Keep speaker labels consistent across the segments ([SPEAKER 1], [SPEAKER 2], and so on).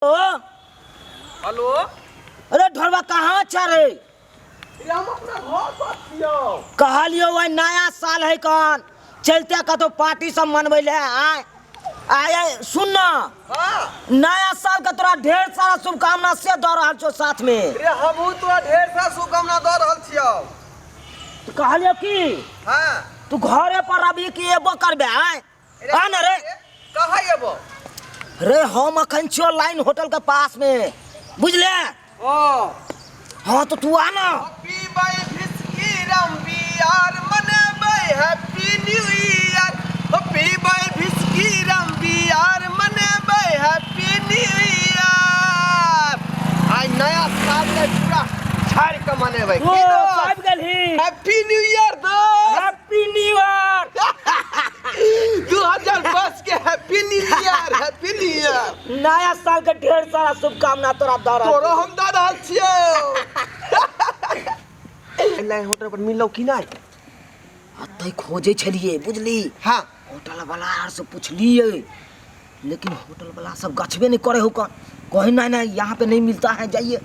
[SPEAKER 1] ओ
[SPEAKER 2] hello.
[SPEAKER 1] अरे ढोरबा कहाँ छ रे?
[SPEAKER 2] रे हम अपना घर पर छियौ।
[SPEAKER 1] कहलियो वही नया साल है कौन चलते कतौ पार्टी सब मनबै ले आय आय आय, सुन ना।
[SPEAKER 2] हाँ।
[SPEAKER 1] नया साल के तोरा ढेर सारा शुभकामना से दऽ रहल छौ साथ में।
[SPEAKER 2] रे हमहूँ तोरा ढेर सारा शुभकामना दऽ रहल छियौ।
[SPEAKER 1] तो कहलियो की
[SPEAKER 2] हाँ।
[SPEAKER 1] तू घरे पर अभी की एबो करबे आय? आ न रे।
[SPEAKER 2] कहाँ एबो?
[SPEAKER 1] रे हम अखन छियो लाइन होटल के पास में, बुझले?
[SPEAKER 2] ओ।
[SPEAKER 1] हाँ तो तू आ ना।
[SPEAKER 2] पीबै भिस्की रम बियार मनेबै हैप्पी न्यू ईयर। पीबै भिस्की रम बियार मनेबै हैप्पी न्यू ईयर। आइ नया साल के पूरा झाड़ के मनेबै।
[SPEAKER 1] ओ,
[SPEAKER 2] की दोस्त?
[SPEAKER 1] आबि गेलही।
[SPEAKER 2] हैप्पी न्यू ईयर दोस्त।
[SPEAKER 1] Happy new year.
[SPEAKER 2] 2022 के happy new year, happy new year.
[SPEAKER 1] नया साल के ढेर सारा शुभकामना तोरा दऽ रहल।
[SPEAKER 2] तोरो हम दऽ रहल छियौ। लाइन होटल पर मिललौ कि नहि?
[SPEAKER 1] अतै खोजै छलियै बुझली।
[SPEAKER 2] हाँ।
[SPEAKER 1] होटल वाला आर से पुछलियै, लेकिन होटल वाला सब गछबे नहीं करे हो, कहीं नहीं नहीं यहाँ पे नहीं मिलता है, जाइए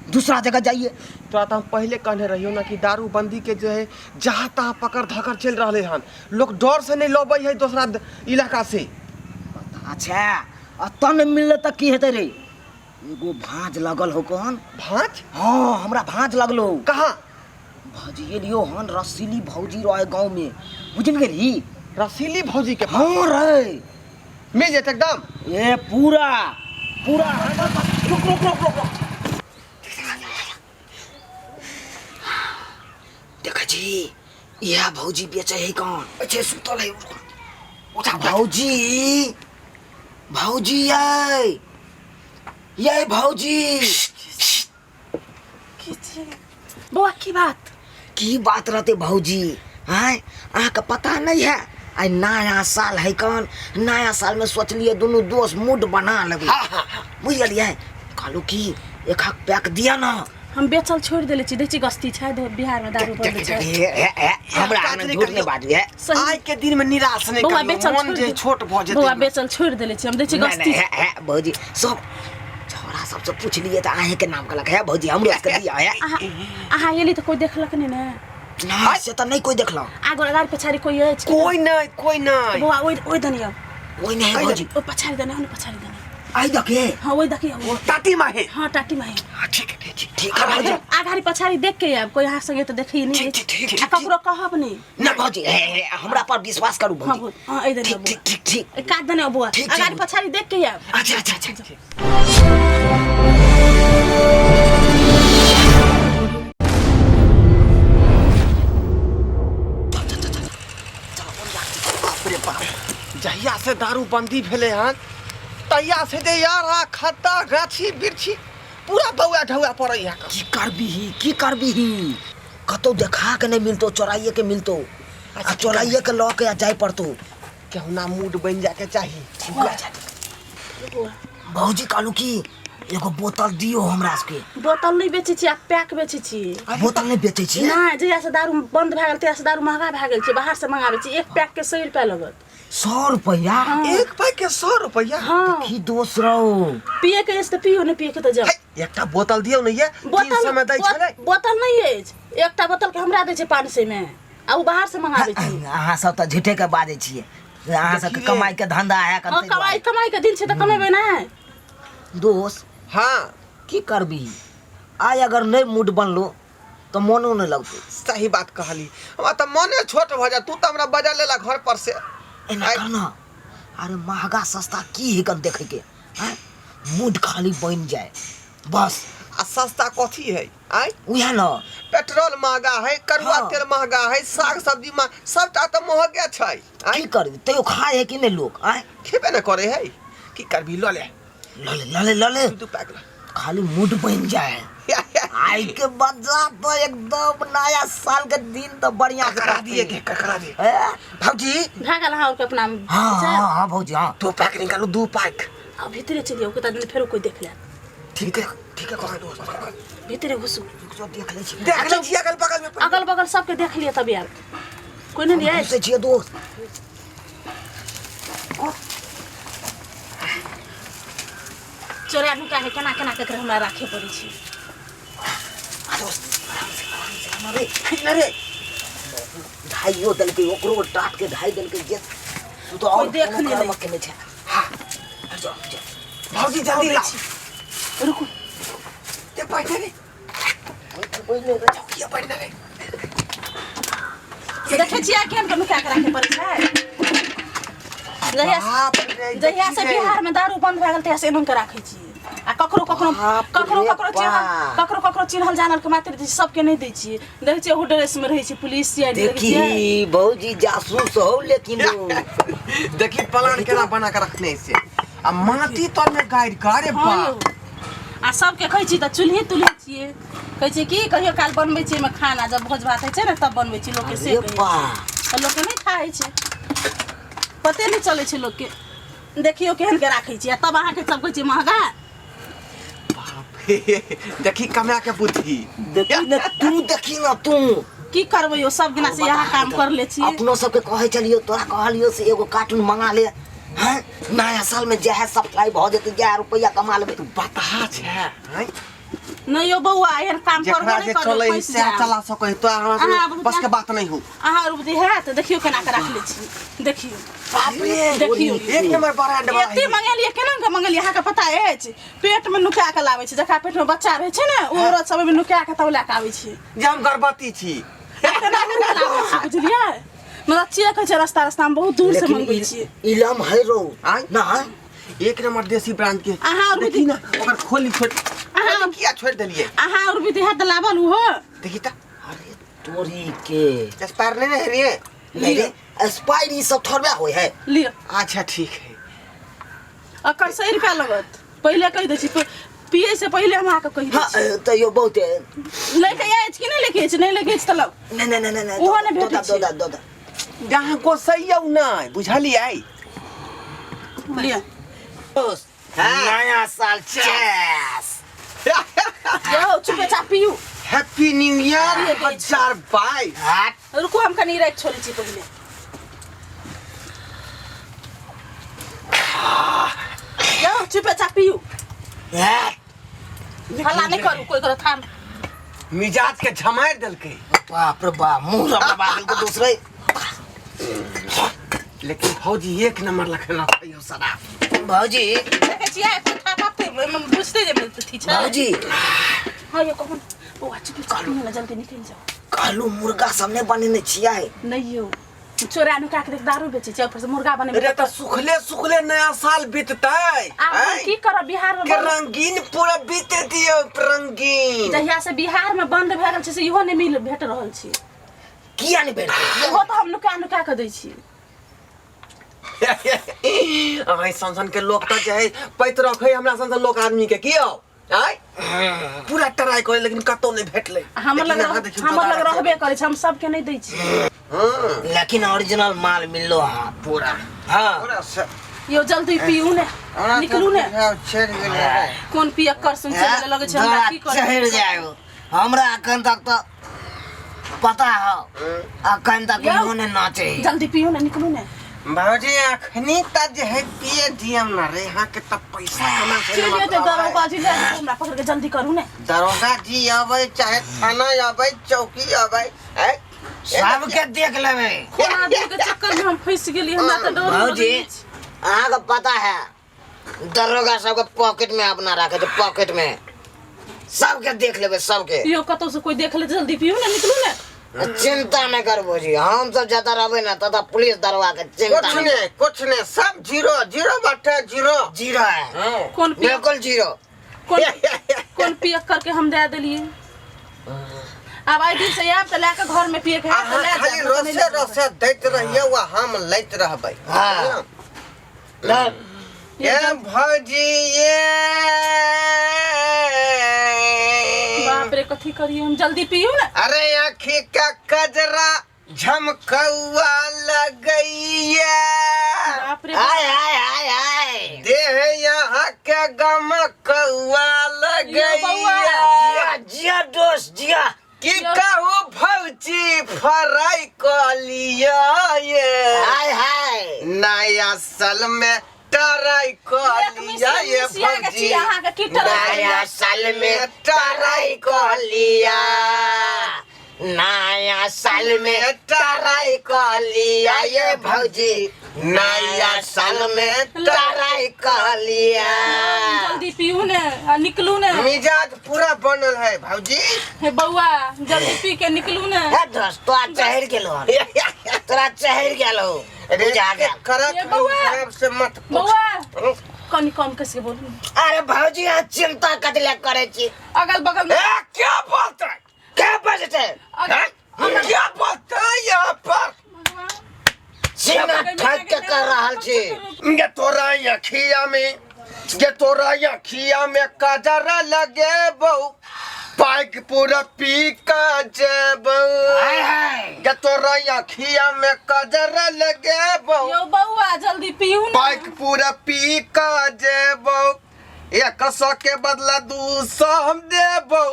[SPEAKER 1] दूसरा जगह जाइए।
[SPEAKER 2] तोरा तो हम पहले कहने रहियो ना कि दारूबंदी के जो है जहाँ तहाँ पकड़ धकड़ चल रहे हन, लोग डर से नहीं लबै है दोसरा इलाका से।
[SPEAKER 1] अच्छा अतऽ नहीं मिलले तऽ की हेतै रे? एगो भाँज लगल हो कौन?
[SPEAKER 2] भाँज?
[SPEAKER 1] हाँ हमरा भाँज लगलो।
[SPEAKER 2] कहाँ?
[SPEAKER 1] भौजी लियो हन, रसीली भौजी रहे गाँव में, बुझि गेली?
[SPEAKER 2] रसीली भौजी के?
[SPEAKER 1] हाँ रे।
[SPEAKER 2] मिल जेतै एकदम?
[SPEAKER 1] ए पूरा पूरा। रुक रुक रुक रुक रुक, देखै छी इएह भौजी बेचै है कौन? अच्छा सुतल है। उठा भौजी, भौजी ये ये भौजी।
[SPEAKER 3] की छी बौआ, की बात?
[SPEAKER 1] की बात रहते भौजी? आय अहाँके पता नहीं है आइ नया साल है कौन? नया साल में सोचलिए दुनू दोस्त मूड बना लेबै, बुझि गेलियै? कहलहुँ कि एक हक पैक दिया ना।
[SPEAKER 3] हम बेचल छोड़ि देले छी, देखै छी गस्ती छै बिहार में दारू बंद छै।
[SPEAKER 1] हे, हे, हे, हमरा
[SPEAKER 2] काज
[SPEAKER 1] आगाँ
[SPEAKER 2] नहि
[SPEAKER 1] झूठ
[SPEAKER 2] करियौ।
[SPEAKER 1] नहि बाजू हे।
[SPEAKER 3] सही।
[SPEAKER 2] आइ के दिन में निराश नहीं
[SPEAKER 3] बौआ
[SPEAKER 2] करियौ,
[SPEAKER 3] बेचल
[SPEAKER 2] मन
[SPEAKER 3] छोड़ि
[SPEAKER 2] जे छोट भऽ जेतै।
[SPEAKER 3] बौआ बेचल छोड़ि देले छी हम, देखै छी
[SPEAKER 1] नहि,
[SPEAKER 3] गस्ती।
[SPEAKER 1] नहि, हे, हे, भौजी सब छोरा सबसँ पुछलियै तऽ अहींके नाम कहलक हे भौजी हमरो सबके दिया हे।
[SPEAKER 3] अहाँ अहाँ एली तऽ कोई देखलक नहि ने?
[SPEAKER 1] नहि से तऽ नहि कोई देखलक।
[SPEAKER 3] आगो अगाडि पछाडि कोई अछि?
[SPEAKER 2] कोई नहीं, कोई नहीं।
[SPEAKER 3] बौआ ओइ ओइ दनी आउ।
[SPEAKER 1] कोई नहीं है भौजी।
[SPEAKER 3] ओइ पछाडि दनी आउ ने, पछाडि दनी।
[SPEAKER 1] आई देखे।
[SPEAKER 3] हाँ ओइ देखी आउ।
[SPEAKER 2] टाटी माहे।
[SPEAKER 3] हाँ टाटी माहे।
[SPEAKER 2] हाँ, ठीक है, ठीक, ठीक।
[SPEAKER 1] ठीक है भौजी।
[SPEAKER 3] आगाडि पछाडि देख के आयब, कोई अहाँ संगे तऽ देखी नहि।
[SPEAKER 1] ठीक, ठीक, ठीक,
[SPEAKER 3] आ ककरो कहब नहि।
[SPEAKER 1] ना भौजी, हे, हे, हमरा पर विश्वास करू
[SPEAKER 3] हाँ
[SPEAKER 1] भौजी।
[SPEAKER 3] भौजी, हाँ एहि दनी
[SPEAKER 1] ठीक
[SPEAKER 3] आउ
[SPEAKER 1] ठीक
[SPEAKER 3] बौआ।
[SPEAKER 1] ठीक ठीक।
[SPEAKER 3] ए, कात दनी आउ बौआ।
[SPEAKER 1] ठीक, ठीक,
[SPEAKER 3] अगाडि
[SPEAKER 1] भौजी।
[SPEAKER 3] पछाडि देख के आयब।
[SPEAKER 1] अच्छा अच्छा अच्छा।
[SPEAKER 2] बाप रे बाप, जहिया से दारूबंदी भेलै हन तहिया से जे यार आ खत्ता गाछी बिरछी पूरा बौआ ढौआ पड़ै है।
[SPEAKER 1] की करबिही, की करबिही? कतौ देखा के नहीं मिलतो, चोराइए के मिलतो आ चोराइए के लऽ के आ जाय पड़तो।
[SPEAKER 2] केहुना मूड बनि जाके चाही।
[SPEAKER 1] भौजी कहलू की एगो बोतल दियो हमरा सबके।
[SPEAKER 3] बोतल नहि बेचै छी, आब पैक बेचै छी।
[SPEAKER 1] बोतल नहि बेचै छी?
[SPEAKER 3] नहि, जहिया से दारू बंद भए गेल तहिया से दारू महगा भए गेल छै, बाहर से मंगाबै छी। एक पैक के 100 रुपया लगत।
[SPEAKER 1] 100 रुपया?
[SPEAKER 3] हाँ।
[SPEAKER 2] एक पैक के 100 रुपया?
[SPEAKER 3] हाँ।
[SPEAKER 1] की दोस्त रहो।
[SPEAKER 3] पिए के अछि तऽ पियो, नहि पिए के तऽ जाओ।
[SPEAKER 2] है, एकटा बोतल दियौ ने ये। 300 में दै छलै।
[SPEAKER 3] बोतल नहि अछि, एकटा बोतल के हमरा दै छै 500 में आ ओ बाहर से मंगाबै छी।
[SPEAKER 1] अहाँ सब तऽ झूठे के बाजै छियै, अहाँ सबके
[SPEAKER 2] देखिए।
[SPEAKER 1] कमाई के धंधा है।
[SPEAKER 3] हाँ कमाई कमाई के दिन छै तऽ कमेबै नहि?
[SPEAKER 1] दोस्त।
[SPEAKER 2] हाँ।
[SPEAKER 1] की करबी, आइ अगर नहीं मूड बनलो तऽ मोनो नहीं लगतो।
[SPEAKER 2] सही बात कहली, हमरा तऽ मने छोट भऽ जाय, तू तऽ हमरा बजा लेला घर पर से।
[SPEAKER 1] एना करना, अरे महगा सस्ता की है कन देखे के, हैं? मूड खाली बन जाए बस।
[SPEAKER 2] आ सस्ता कथी है आय?
[SPEAKER 1] उएह न।
[SPEAKER 2] पेट्रोल महगा है, करुआ
[SPEAKER 1] हाँ।
[SPEAKER 2] तेल महगा है, साग सब्जी महगा, सबटा तऽ महगे छै। आय
[SPEAKER 1] की करबी, तैयो खाए है कि नहीं लोग? आय
[SPEAKER 2] खेबे ने करे है, की करबी? लऽ ले
[SPEAKER 1] लले लले लले
[SPEAKER 2] दू पैक लऽ।
[SPEAKER 1] खाली मूड बन जाए। आई के मजा तो एकदम नया साल के दिन तो बढ़िया से
[SPEAKER 2] ककरा दिए के ककरा दिए
[SPEAKER 1] हैं?
[SPEAKER 2] भौजी
[SPEAKER 3] भए गेल अहाँ आरके अपना?
[SPEAKER 1] हाँ हाँ हाँ भौजी हाँ।
[SPEAKER 2] दू पैक निकालू, दू पैक।
[SPEAKER 3] आ भीतरे चलि जाउ, कतऽ दिन फेरो कोई देख लेत।
[SPEAKER 2] ठीक है ठीक है, कह दोस्त।
[SPEAKER 3] भीतरे घुसू।
[SPEAKER 1] रुक जाओ, देख ले छी।
[SPEAKER 2] देख ले छी अगल बगल में।
[SPEAKER 3] अगल बगल सबके देख लिअ तब आयब, कोई नहि अछि।
[SPEAKER 1] घुसै छियै दोस्त।
[SPEAKER 3] चोरा नुका के केना केना के हमरा राखे पड़ै छै।
[SPEAKER 1] आ दोस्त, आराम से, आराम से, आराम रे, ना रे। ढाइयो देलकै, ओकरो टाट के ढाई देलकै जे तू तो और
[SPEAKER 3] कोई देख
[SPEAKER 1] कोनो
[SPEAKER 3] नहि
[SPEAKER 1] कर्म केने छै। हाँ, जाओ, जाओ।
[SPEAKER 2] भौजी जल्दी लाओ।
[SPEAKER 3] रुकू।
[SPEAKER 2] ये बैठे रे। चौकिया बैठना रे।
[SPEAKER 3] देखै छियै केहन के नुका के राखे पड़ै छै। जहिया
[SPEAKER 2] बाप रे,
[SPEAKER 3] जहिया से
[SPEAKER 2] देखी रे।
[SPEAKER 3] बिहार में दारू बंद भए गेल तहिया से एना के राखै छियै। आ ककरो ककरो
[SPEAKER 1] बाप
[SPEAKER 3] ककरो
[SPEAKER 1] रे
[SPEAKER 3] ककरो चिन्हल
[SPEAKER 1] बाप।
[SPEAKER 3] ककरो ककरो चिन्हल जानल के मात्र दै छियै, सबके नहि दै छियै। देखै छियै ओहू ड्रेस में रहै छै पुलिस सीआईडी। देखै
[SPEAKER 1] देखी
[SPEAKER 3] छियै
[SPEAKER 1] भौजी जासूस हो लेकिन वो।
[SPEAKER 2] देखी प्लान केना बना के रखने से आ माटी तर में गाड़ि के अरे
[SPEAKER 3] हँ
[SPEAKER 2] बाप।
[SPEAKER 3] यौ। आ सबके कहै छी तऽ चूल्ही तुल्ही छियै, कहै छियै की कहियो काल बनबै छियै एहिमे खाना, जब भोज भात होइ छै ने तब बनबै छियै लोकके से
[SPEAKER 1] अरे
[SPEAKER 3] कहै
[SPEAKER 1] बा।
[SPEAKER 3] छै। तऽ लोकके नहि खाइ छै, पते नहि चलै छै लोकके। देखियौ केहन के राखै छियै, आ तब अहाँके सब कहै छियै महगा।
[SPEAKER 2] बाप रे, देखी कमा के बुद्धि।
[SPEAKER 1] देखी ने तू, देखी ना तू।
[SPEAKER 3] की करबै यौ, सब दिना से इएह काम कर ले छी।
[SPEAKER 1] अपनो सबके कहै छलियौ, तोरा कहलियौ से एगो कार्टून मंगा ले, हैं नया साल में जहे सप्लाई भऽ जेतै, जहे रुपैआ कमा लेबै।
[SPEAKER 2] तू बताहा छै हैं?
[SPEAKER 3] नहि यौ बौआ, एहन काम करबो
[SPEAKER 2] जेकरा
[SPEAKER 3] नहि
[SPEAKER 2] जे
[SPEAKER 3] करबै,
[SPEAKER 2] चलै
[SPEAKER 3] फँसि
[SPEAKER 2] सएह
[SPEAKER 3] जायब।
[SPEAKER 2] चला सकै तो
[SPEAKER 3] अहाँ
[SPEAKER 2] हमरा
[SPEAKER 3] बहुत
[SPEAKER 2] बस के बात नहीं हो।
[SPEAKER 3] अहाँ और बुद्धि हैत, देखियौ केना के राखले छी। देखियौ
[SPEAKER 2] बाप रे,
[SPEAKER 3] देखियौ।
[SPEAKER 2] एक नंबर बड़ा डबा।
[SPEAKER 3] एते मंगेलियै, केना के मंगेलियै अहाँके पता अछि? पेट में नुका के लाबै छै, जकरा पेट में बच्चा रहै छै ने ओ औरत सब ओहिमे नुका के तब लए के आबै छै।
[SPEAKER 2] जे हम गर्भवती छी।
[SPEAKER 3] केना के लाबै छै बुझलियै? मतलब चेक होइ छै रास्ता रास्ता में, बहुत दूर से
[SPEAKER 1] लेकिन
[SPEAKER 3] मंगबै छियै।
[SPEAKER 1] इलम है रो
[SPEAKER 2] आँय?
[SPEAKER 1] ना
[SPEAKER 2] एक नंबर देसी ब्रांड के।
[SPEAKER 3] अहाँ और
[SPEAKER 2] देखी ना ओकर खोली छोड़
[SPEAKER 3] अहाँ
[SPEAKER 2] किया छोड़ देलिए?
[SPEAKER 3] अहाँ और भी देहात लावल उहो।
[SPEAKER 2] देखी त।
[SPEAKER 1] अरे तोरी के
[SPEAKER 2] एक्सपायर नहीं है रे।
[SPEAKER 1] नहीं रे, एक्सपायर ई सब थोड़बे होय है।
[SPEAKER 3] लिअ।
[SPEAKER 2] अच्छा ठीक है।
[SPEAKER 3] अकर 100 रुपया लगत, पहिले कहि दै छी, पियै से पहिले हम अहाँके कहि दै
[SPEAKER 1] हाँ
[SPEAKER 3] छी।
[SPEAKER 1] तैयो बहुत
[SPEAKER 3] लैके अछि कि नहि लैके अछि? नहि लैके अछि तऽ लाउ।
[SPEAKER 1] नहीं नहीं नहीं नहीं,
[SPEAKER 3] ओहो नहि भेटै छै।
[SPEAKER 1] दो दो दो।
[SPEAKER 2] जहाँ गोसैयौ नहीं बुझलियै।
[SPEAKER 3] लिअ।
[SPEAKER 1] दोस्त, नया साल चेस।
[SPEAKER 3] यौ चुपे चाप पियू।
[SPEAKER 2] Happy new year 2022।
[SPEAKER 1] हाँ।
[SPEAKER 3] रुकू, हम कनि राखि छोड़ै छी पहिले। यौ चुपे चाप पियू।
[SPEAKER 1] हाँ।
[SPEAKER 3] हल्ला नहि करू, कोइ करू थाम।
[SPEAKER 2] मिजाज के झमारि देलकै।
[SPEAKER 1] बाप रे बाप, मुंह रबड़बा देलकै दूसरे।
[SPEAKER 2] लेकिन भौजी एक नंबर लखना खइयो शराब।
[SPEAKER 1] भौजी
[SPEAKER 3] देखै छियै थापा ते ओहिमे बुझते जे अथी छै।
[SPEAKER 1] भौजी
[SPEAKER 3] हँ यौ कहू ने। बौआ चुपे चाप पियू ने, जल्दी निकलि जाउ।
[SPEAKER 1] कहलू मुर्गा सब नहि बनेने छियै?
[SPEAKER 3] नहि यौ, चोरा नुका के देख दारू बेचै छै, ऊपर से मुर्गा बनेबै।
[SPEAKER 2] अरे तऽ सुखले सुखले नया साल बीततै।
[SPEAKER 3] आब हम
[SPEAKER 2] आँय?
[SPEAKER 3] की करब बिहार में
[SPEAKER 2] के रंगीन पूरा बीते दियौ रंगीन।
[SPEAKER 3] जहिया से बिहार में बंद भए गेल छै से इहो नहि मिल भेट रहल छै।
[SPEAKER 1] किया नहि भेटतै?
[SPEAKER 3] ओहो तऽ हम नुका नुका के दै छी।
[SPEAKER 2] अहाँ सन सन के लोक तऽ जे है पैत रखै हमरा सन सन लोक आदमी के की यौ आँय पूरा ट्राई करे लेकिन कतौ नहीं भेटलै।
[SPEAKER 3] हमर लग
[SPEAKER 2] लेकिन अहाँ देखियौ
[SPEAKER 3] हमर लग
[SPEAKER 2] दोबारा
[SPEAKER 3] रहबे करै छै, हम सबके नहि दै छी।
[SPEAKER 2] हाँ।
[SPEAKER 1] लेकिन ओरिजिनल माल मिललो हाँ
[SPEAKER 2] पूरा।
[SPEAKER 1] हाँ
[SPEAKER 2] पूरा से
[SPEAKER 3] यौ जल्दी पीऊ ने,
[SPEAKER 2] हमरा तऽ
[SPEAKER 3] निकलू ने।
[SPEAKER 2] बुझायल चढ़ि गेलै रे।
[SPEAKER 3] कोन पियक्कर सुन चलि लगै छै हमरा, की करबै?
[SPEAKER 1] चढ़ि जाय हमरा अखन तक तऽ पता हो, अखन तक
[SPEAKER 3] यौ।
[SPEAKER 1] मोन नाचे।
[SPEAKER 3] जल्दी पीऊ ने, निकलू ने।
[SPEAKER 2] भौजी अखनी तऽ जे है पिए दियम ना रे, यहाँ के तऽ पैसा कमा के
[SPEAKER 3] चलि
[SPEAKER 2] मतलब
[SPEAKER 3] जेतै
[SPEAKER 2] है।
[SPEAKER 3] दरोगा जी ले जेतै हमरा पकड़ के, जल्दी करू ने।
[SPEAKER 2] दरोगा जी अबै चाहे थाना अबै चौकी अबै हैं?
[SPEAKER 1] सबके देख लेबै।
[SPEAKER 3] कोन आदमी के चक्कर में हम फंसि गेली, हमरा तऽ डर
[SPEAKER 1] भौजी
[SPEAKER 3] लगै छै।
[SPEAKER 1] अहाँके पता है दरोगा सबके पॉकेट में अपना राखे छै, पॉकेट में सबके देख लेबै सबके।
[SPEAKER 3] यौ कतौ से कोई देख ले, जल्दी पीऊ ने, निकलू ने।
[SPEAKER 1] चिंता नहीं कर भौजी, हम सब जतऽ रहबै ने ततऽ पुलिस दरोगा के चिंता
[SPEAKER 2] कुछ
[SPEAKER 1] नहीं।
[SPEAKER 2] नहीं कुछ नहीं, सब जीरो जीरो बाटे जीरो
[SPEAKER 1] जीरो है।
[SPEAKER 2] हाँ।
[SPEAKER 3] कोन पियक्कर
[SPEAKER 1] बिल्कुल जीरो।
[SPEAKER 3] कोन कोन पियक्कर के हम दए देलियै। आब एहि दिन से आयब तऽ लए के घर में पिए के हैत तऽ
[SPEAKER 2] अहाँ
[SPEAKER 3] लए
[SPEAKER 2] खाली
[SPEAKER 3] जायब, नहि तऽ नहि
[SPEAKER 2] रसे
[SPEAKER 3] लए जायब।
[SPEAKER 2] रसे दैत रहियौ आ हम लैत रहबै।
[SPEAKER 1] हाँ। ल,
[SPEAKER 2] ए भौजी ये
[SPEAKER 3] बाप रे, कथी करियै हम? जल्दी पियू ने।
[SPEAKER 2] अरे आँखी का कजरा झमकौआ लगैया।
[SPEAKER 3] बाप रे।
[SPEAKER 1] हाय हाय हाय हाय।
[SPEAKER 2] देह यहाँ के गमकौआ
[SPEAKER 3] यो बौआ।
[SPEAKER 2] लगैया।
[SPEAKER 1] जिया जिया दोस्त जिया।
[SPEAKER 2] की कहू भौजी फ्राई कऽ लिअ ये।
[SPEAKER 1] हाय हाय।
[SPEAKER 2] नया साल में ट्राई कर
[SPEAKER 3] एक
[SPEAKER 2] लिया
[SPEAKER 3] मिसिया
[SPEAKER 2] ये
[SPEAKER 3] मिसिया के
[SPEAKER 2] भौजी
[SPEAKER 3] छी अहाँके की ट्राई
[SPEAKER 1] नया साल में ट्राई कर लिया नया साल में ट्राई कर लिया ये भौजी नया साल में ट्राई कर लिया
[SPEAKER 3] जल्दी पीऊ ने आ निकलू ने
[SPEAKER 2] मिजाज पूरा बनल है भौजी
[SPEAKER 3] हे बौआ जल्दी पी के निकलू ने
[SPEAKER 1] हे दोस्त तोरा चढ़ गेलो हन। तोरा चढ़ गेलो बुझा गेल
[SPEAKER 2] करक
[SPEAKER 3] ये बौआ।
[SPEAKER 2] खराब से मत पूछ
[SPEAKER 3] बौआ कनी कम कसके बोलू
[SPEAKER 1] अरे भौजी अहाँ चिंता कथी लए करै छी
[SPEAKER 3] अगल बगल में
[SPEAKER 2] ए क्या बोलते है
[SPEAKER 1] के बजतै
[SPEAKER 3] अगल
[SPEAKER 2] क्या बोलते है यहाँ पर
[SPEAKER 1] सीना ठोक के कर रहल छी
[SPEAKER 2] ये तोरा अखिया में ये तोरा अखिया में कजरा लगे बहु पाइक पूरा पी का जेबौ
[SPEAKER 1] हाय हाय
[SPEAKER 2] ये तोरा अखिया में कजरा लगे बहु
[SPEAKER 3] यौ बौआ जल्दी पीऊ ने
[SPEAKER 2] पाइक पूरा पी का जेबौ 100 के बदला 200 हम देबौ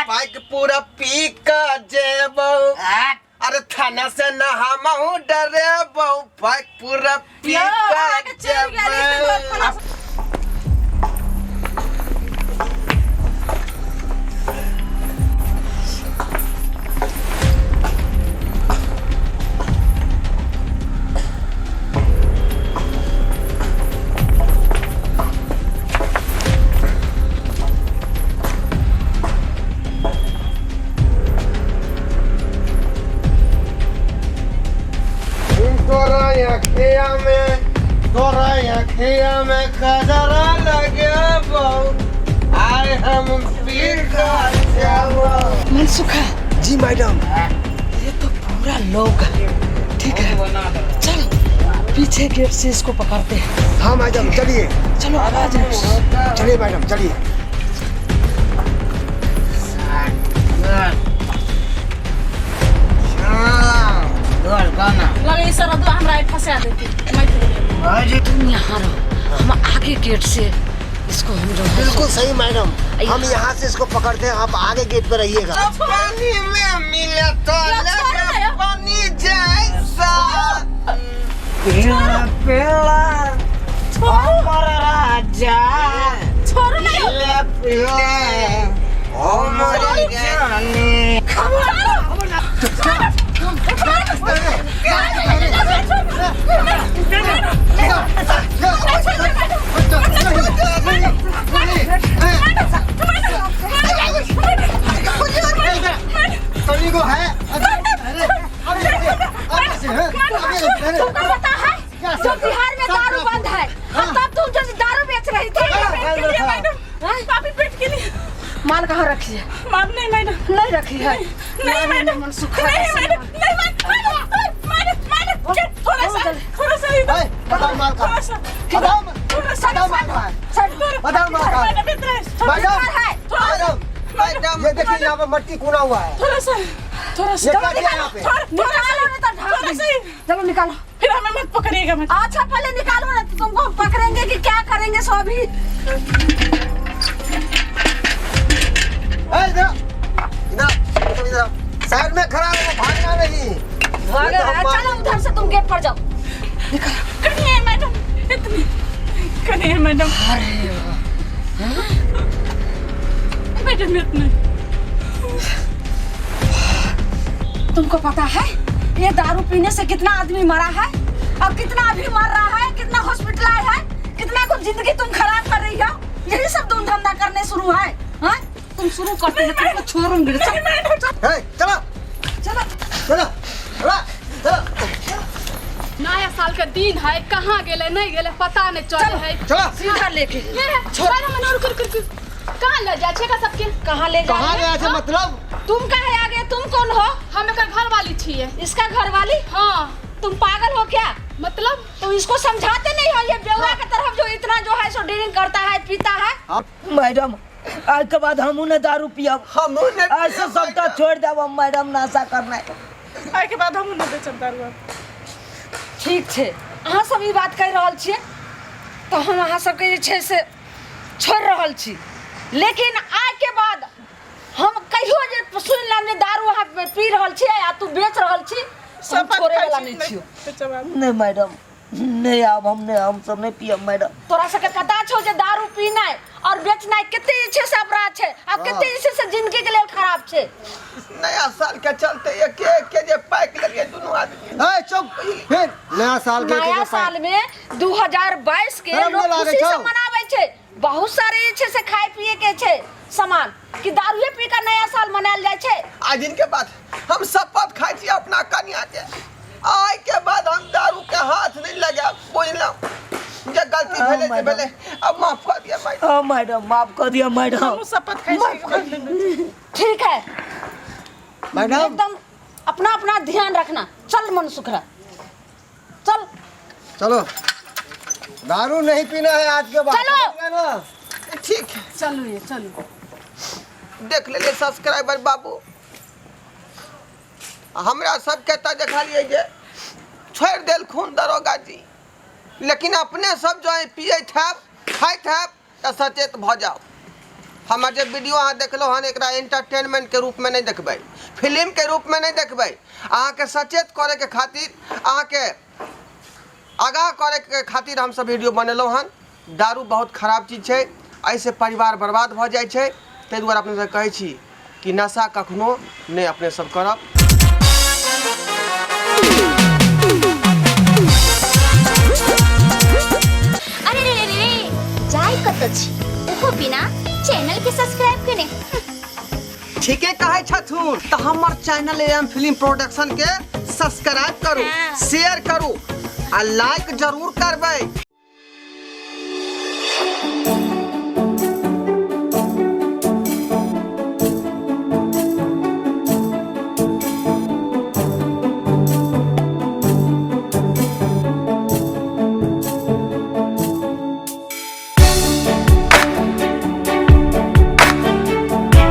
[SPEAKER 2] पाइक पूरा पी का जेबौ
[SPEAKER 1] हट।
[SPEAKER 2] अरे थाना से न हमहू डरेबौ पाइक पूरा पी
[SPEAKER 3] यौ
[SPEAKER 2] का
[SPEAKER 3] अहाँके चढ़ि गेल एते
[SPEAKER 2] जेबौ
[SPEAKER 3] दूर खाना
[SPEAKER 2] तोरा अखिया में तोरा अखिया में खजरा लगे बहु आए हम पीर का जाओ
[SPEAKER 4] मनसुखा
[SPEAKER 2] जी मैडम
[SPEAKER 4] ये तो पूरा लोग है ठीक है चलो पीछे गेट से इसको पकड़ते हैं
[SPEAKER 2] हाँ मैडम चलिए
[SPEAKER 4] चलो आवाज नहीं
[SPEAKER 2] चलिए मैडम चलिए
[SPEAKER 3] लगे सरदुआ हमरा आइ फंसा देती मैथिली
[SPEAKER 1] भौजी
[SPEAKER 4] तुम यहाँ रहो हम आगे गेट से इसको हम जो है
[SPEAKER 5] बिल्कुल सही मैडम हम यहाँ से इसको पकड़ते हैं आप आगे गेट पे रहिएगा
[SPEAKER 2] पानी में मिले तो लगे पानी जैसा
[SPEAKER 1] पीला पीला अमर राजा
[SPEAKER 3] छोड़ू ना यौ
[SPEAKER 2] पीले पीले ओ मोरे जाने
[SPEAKER 5] सनी को है
[SPEAKER 6] तुमको पता है जो बिहार में दारू बंद है और तब तुम जो दारू बेच रही थी
[SPEAKER 3] मैडम पापी पेट के लिए
[SPEAKER 4] माल कहाँ रखी है
[SPEAKER 3] माफ नहीं मैडम
[SPEAKER 4] नहीं रखी है
[SPEAKER 3] नहीं मैडम
[SPEAKER 4] मनसुखा
[SPEAKER 3] नहीं
[SPEAKER 4] कैसे
[SPEAKER 3] मैडम नहीं मैडम मैडम मैडम थोड़ा सा थोड़ा सा इधर
[SPEAKER 5] बताओ माल का
[SPEAKER 3] थोड़ा सा
[SPEAKER 5] बताओ
[SPEAKER 3] थोड़ा सा
[SPEAKER 5] बताओ माल का बताओ माल का
[SPEAKER 3] मैडम इतना
[SPEAKER 5] मैडम
[SPEAKER 6] है
[SPEAKER 5] मैडम
[SPEAKER 2] मैडम
[SPEAKER 5] ये देखिए यहाँ पे मट्टी कूना हुआ है
[SPEAKER 3] थोड़ा सा थोड़ा सा
[SPEAKER 5] ये क्या किया यहाँ पे
[SPEAKER 6] निकालो ना तो ढाक
[SPEAKER 3] थोड़ा सा ही।
[SPEAKER 4] चलो निकालो
[SPEAKER 3] फिर हमें मत पकड़िएगा मैडम
[SPEAKER 6] अच्छा पहले निकालो ना तो तुमको हम पकड़ेंगे कि क्या करेंगे सो अभी
[SPEAKER 5] ए, इधर आओ। इधर आओ, तुम इधर आओ। साइड में खड़ा रहो भागना नहीं
[SPEAKER 6] भाग
[SPEAKER 5] ये तो हम
[SPEAKER 6] चलो उधर से तुम गेट पर जाओ
[SPEAKER 3] करिए मैडम इतनी करिए मैडम मैडम इतने
[SPEAKER 6] तुमको पता है ये दारू पीने से कितना आदमी मरा है और कितना अभी मर रहा है कितना हॉस्पिटल आए है कितना को जिंदगी तुम खराब कर रही हो यही सब तुम धंधा करने शुरू है हाँ?
[SPEAKER 4] तुम शुरू करते हैं तुमको छोड़ूंगी चल
[SPEAKER 5] ए, चलो
[SPEAKER 4] चलो
[SPEAKER 5] चलो चलो चलो
[SPEAKER 7] नया साल के दिन है कहाँ गेले नहीं गेले पता नहीं चले है
[SPEAKER 5] चलो
[SPEAKER 4] सीधा लेके
[SPEAKER 7] छोड़ रुक रुक रुक कहाँ ले जाइ छै का सबके
[SPEAKER 6] कहाँ ले जा
[SPEAKER 5] कहाँ
[SPEAKER 6] रहे
[SPEAKER 5] गया थे मतलब
[SPEAKER 6] तुम काहे आ गए तुम कौन हो
[SPEAKER 7] हम एकर घर वाली छियै
[SPEAKER 6] इसका घर वाली
[SPEAKER 7] हाँ
[SPEAKER 6] तुम पागल हो क्या
[SPEAKER 7] मतलब
[SPEAKER 6] तुम इसको समझाते नहीं हो ये बेवड़ा के तरफ जो इतना जो है सो ड्रिंक करता है पीता है
[SPEAKER 1] मैडम आज के बाद हमू ने दारू पियब
[SPEAKER 2] हमहू ने
[SPEAKER 1] आज से सबटा छोड़ देब हम मैडम नशा करना
[SPEAKER 3] आइ के बाद हम नहीं बेचब दारू आब।
[SPEAKER 6] ठीक छै अहाँ सब ई बात कहि रहल छियै तऽ हम अहाँ सबके जे छै से छोड़ि रहल छी लेकिन आइके बाद हम कहियो जे सुनि लेब जे दारू अहाँ पी रहल छियै आ तू बेच रहल छी हम
[SPEAKER 3] शपथ
[SPEAKER 6] छोड़ै
[SPEAKER 3] खाइ
[SPEAKER 6] वला
[SPEAKER 3] छी,
[SPEAKER 4] नहि छियौ
[SPEAKER 3] बेचब आब।
[SPEAKER 1] नहीं मैडम नहीं आब हम नहीं, हम सब नहीं पियब मैडम।
[SPEAKER 6] तोरा सबके पता छौ जे दारू पीनाइ और बेचनाइ कते जे छै से अपराध छै आ कते जे छै से जिंदगी के लेल खराब छै।
[SPEAKER 2] नया साल के चलते एक एक के जे पाइक लेलिए दुनू आदमी।
[SPEAKER 5] ए चुप, फिर नया साल के
[SPEAKER 6] नया साल में 2022 के
[SPEAKER 5] शरम
[SPEAKER 6] लोग
[SPEAKER 5] नहि लागै
[SPEAKER 6] खुशी से
[SPEAKER 5] छौ?
[SPEAKER 6] मनाबै छै, बहुत सारे जे छै से खाय पिए के छै सामान कि दारूए पी के नया साल मनायल जाइ छै।
[SPEAKER 2] आज दिन के बाद हम शपथ खाइ छी अपना कनिया के, आइ के बाद हम दारू के हाथ नहीं लगायब, बुझलहुँ? जे गलती भेलै से भेलै, अब माफ कर दिया माई।
[SPEAKER 1] हाँ मैडम, माफ कर दिया मैडम।
[SPEAKER 3] हमहूँ शपथ खाइ छी।
[SPEAKER 6] ठीक है
[SPEAKER 5] मैडम,
[SPEAKER 6] एकदम अपना अपना ध्यान रखना। चल मन सुखरा चल,
[SPEAKER 5] चलो दारू नहीं पीना है आज के बाद।
[SPEAKER 6] चलो।
[SPEAKER 5] समझ गए ना?
[SPEAKER 2] ठीक है,
[SPEAKER 3] चलू ये चलू।
[SPEAKER 2] देख लेलिए सब्सक्राइबर बाबू, हमरा सबके तऽ देखलिए जे छोड़ि देलखुन दरोगा जी, लेकिन अपने सब जो पियैत हैब खाइत हैब तऽ सचेत भऽ जाउ। हमर जे वीडियो अहाँ देखलहुँ हन एकरा एंटरटेनमेंट के रूप में नहीं देखबै, फिल्म के रूप में नहीं देखबै, अहाँके सचेत करैके खातिर, अहाँके आगाह करैके खातिर हमसब वीडियो बनेलहुँ हन। दारू बहुत खराब चीज छै, एहिसँ परिवार बर्बाद भऽ जाइ छै, ताहि दुआरे अपने सबके कहै छी कि नशा कखनो नहि अपने सब करब।
[SPEAKER 8] अरे रे रे रे, जाय कत छी ओहो बिना चैनल के सब्सक्राइब केने।
[SPEAKER 2] ठीके कहै छथुन, तऽ हमर चैनल एम फिल्म प्रोडक्शन के सब्सक्राइब करू, शेयर करू आ लाइक जरूर करबै।